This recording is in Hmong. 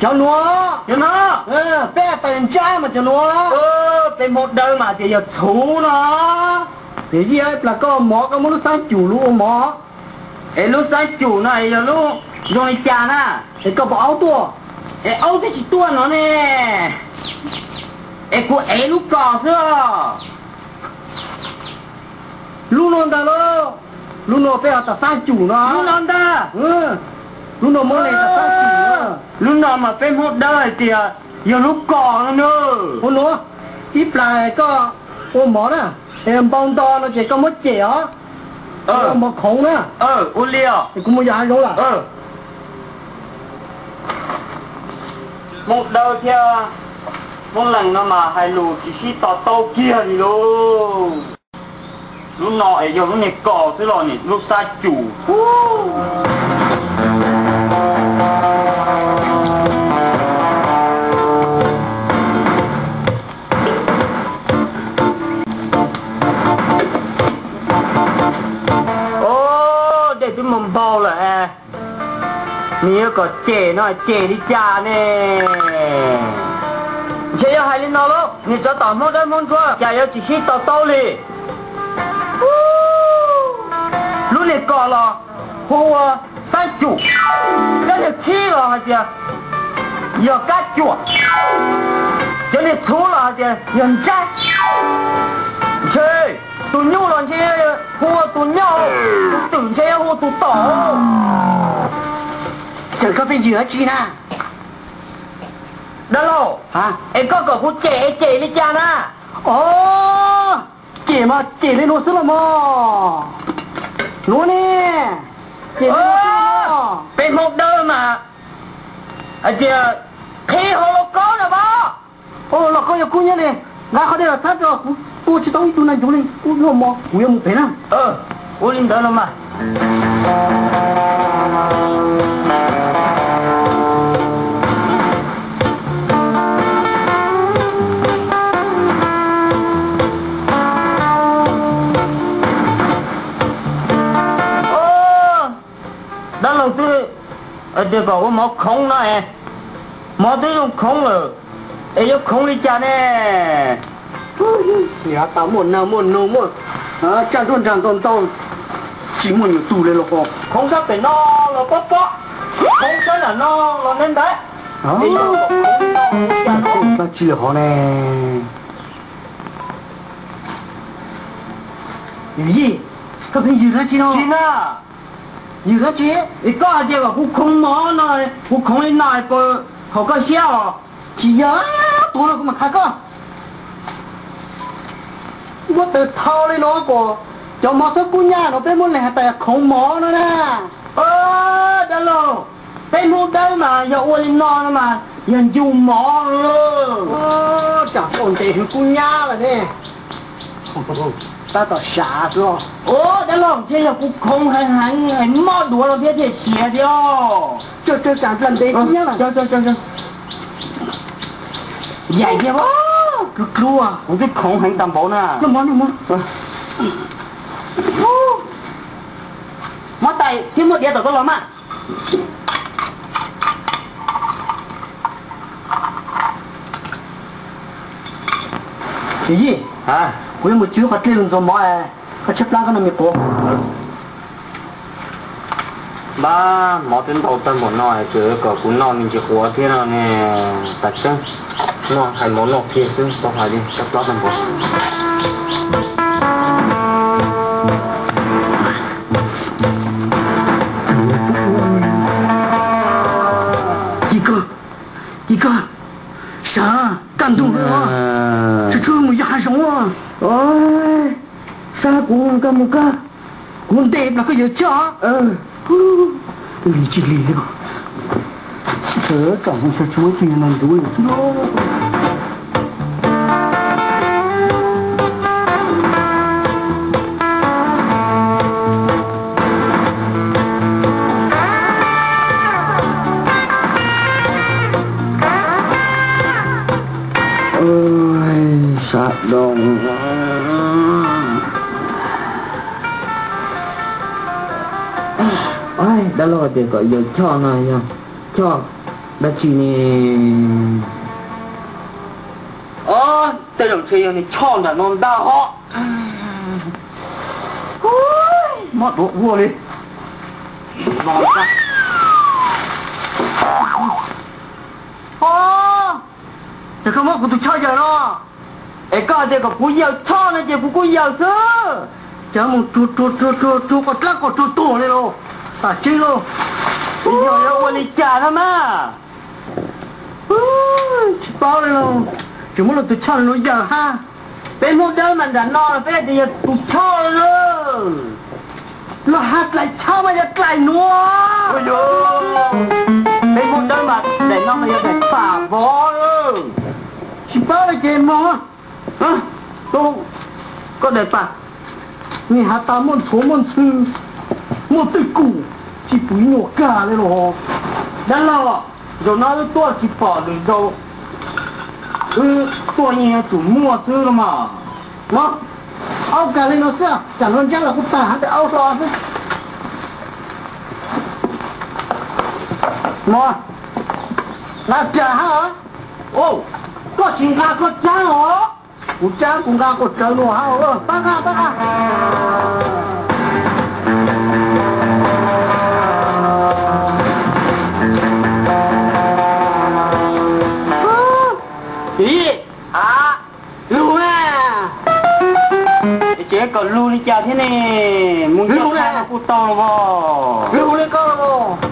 Cov nuav, peb tas ntsab mas cov nuav. Peb Hmoob Dawb mas tias yog txhuv no. Yog ib plag koj mov koj muab lub xaab cum lug ua mov. Es lub xaab cum no yog lub zoo li cas na? Es koj puas aub tuaj? Es aub twb tsis tuaj no ne. Es kuv ev lub kos xwb os. Lub nuav ntag lauj. Lub nuav peb has tas xaab cum no. Lub no ntag. Lub nuav muab le tas xaab cum. Lub no mas peb Hmoob Dawb hais tias yog lub kos no na. Ua nuav, ib plag koj ua mov na, es npau nto no ces koj muab cem os. Ua mov khoov na. Ua li os. Es kuv mus yos hav zoov lawm. Hmoob Dawb thiab Hmoob Lees no mas hais lus tsis sib to taub kiag li lauj. Lub no es yog lub niag kos xwb los nim lub xaab cum. Dej twb mus npau lawm. Nws yuav kom cem no cem li cas ne? Ntshe yog hais li no lauj, niag tsov tom Hmoob Dawb Hmoob Ntsuab cas yuav tsis sib to taub li. Lub niag kos los hu ua xaab cum, cov niag khib los hais tias yog kab cuam, cov niag txhuv los hais tias yog ntsab. Ntshe tus nyuj los ntshe hu ua tus nyoj, tus twm ntshe hu ua tus tom. Tseem koj pheej yws dab tsi na? Dab laug, es koj kom kuv cem es cem li cas na? Os, cem mas cem li nuav xwb los mog. Nuav ne, cem li nuav xwb los. Peb Hmoob Dawb mas hais tias qhib hauv lauj kaub na pab. Lauj kaub yog kub nyab li, nqa qhov dej los txhab rau, kuv tua tsis tau ib tug nas ncuv li, kuv luaj mov kuv yuav mus pem na. Ua li ntawd los mas. Dab laug twb hais tias kom ua mov khoov no es, mov twb zoo khoov lawm es yuav khoov li cas ne? Niam tas muaj nag muaj noog muaj tsaj nruab nrag ntau ntau, tsis muaj nyuam tus li los ho. Khoov sab pem no los pob pob, khoov sab nram no los ntev ntev. Dab tsi hov ne? Yawm yij, koj pheej yws dab tsi no? Tsis na. Yws dab tsi? Es koj hais tias kom kuv khoov mov no, kuv khoov li no puas haum koj siab os? Tsis yog, tuav no kuv mam qha koj. Muab tawg thau li no kom cov mov xub kub nyab no peb muab lees has tas khoov mov no na. Dab laug, peb Hmoob Dawb mas yog ua li no no mas yog ncu mov. Tsam tau ntev hwv kub nyab lawm ne. Tab tom sav xwb. Dab laug, ntshe yog kuv khoov heev heev hais mob duav los thiab thiaj siav thiab. Yaim thiab, kuv twb khoov heev tag npaum na. Muab tais thiab muab diav tom koj los mas. Yawm yij, kuv yuav mus cub qhov dlej lug ntxuav mov, koj tshaib plab koj noj me quav. Npab, mov twb ntau tag npaum no es tseem kom kuv noj me ntsis quav thiab no ne. Tas tseeb, noj hais mov noj kiag xwb tau hais li, tshaib plab tag npaum. Koj, koj, sav kaj ntug, tshuav tshuav mus yos hav zoov. Sav kuv koj mus koj. Kuv ntes plas koj yuav coj. Lig tsis lig li. Tsom tshuav tshuav tus yog nas ncuv li. Sab doo. Dab laug tias kom yawg choj no yog choj Dab tsi ne? Tej zaum ntshe yog nws choj ntawm no ntag os. Mob duav ua li. Ces koj muab kuv tus choj yawm no. Es koj hais tias kom kuv yawm choj no ces kuv kuj yawm xwb. Ces mus tsuag tsuag tsuag tsuag tsuag kom dlab kom tsuag tuag li lauj. Tam sim no yog yuav ua li cas no mas. Tsis paub li lauj, tseem muab luag tus choj no yawm hab. Peb Hmoob Dawb mas nram no los peb hais tias yog tus choj li lauj. Luag hais dlaim choj mas yog dlaim nuav. Peb Hmoob Dawb mas daim no mas yog daim pam vov. Tsis paub li ces moog. Koj daim pam, nwg has tas muaj ntxhuav muaj ntxhw, muaj twj kum, tsis pum ib nyuag kag li los. Dab laug, zaum no wb tuaj tsis pom lwm zaus, wb tuaj yeej yuav tsum muaj xwb los mas. Mog, aub kag li no xwb, tsam no ntsaab los kuj tag hab, aub hlo xwb. Mog, nqa rawv hab. Koj tsis nqa koj tsaab os. Kuv tsaab kuv nqa kuas rawv lug hab, pab nqa pab nqa. Lug na. Ces kom lug li cas thiab ne? Mus ncig thaaj no kuj tau los. Lug li koj los.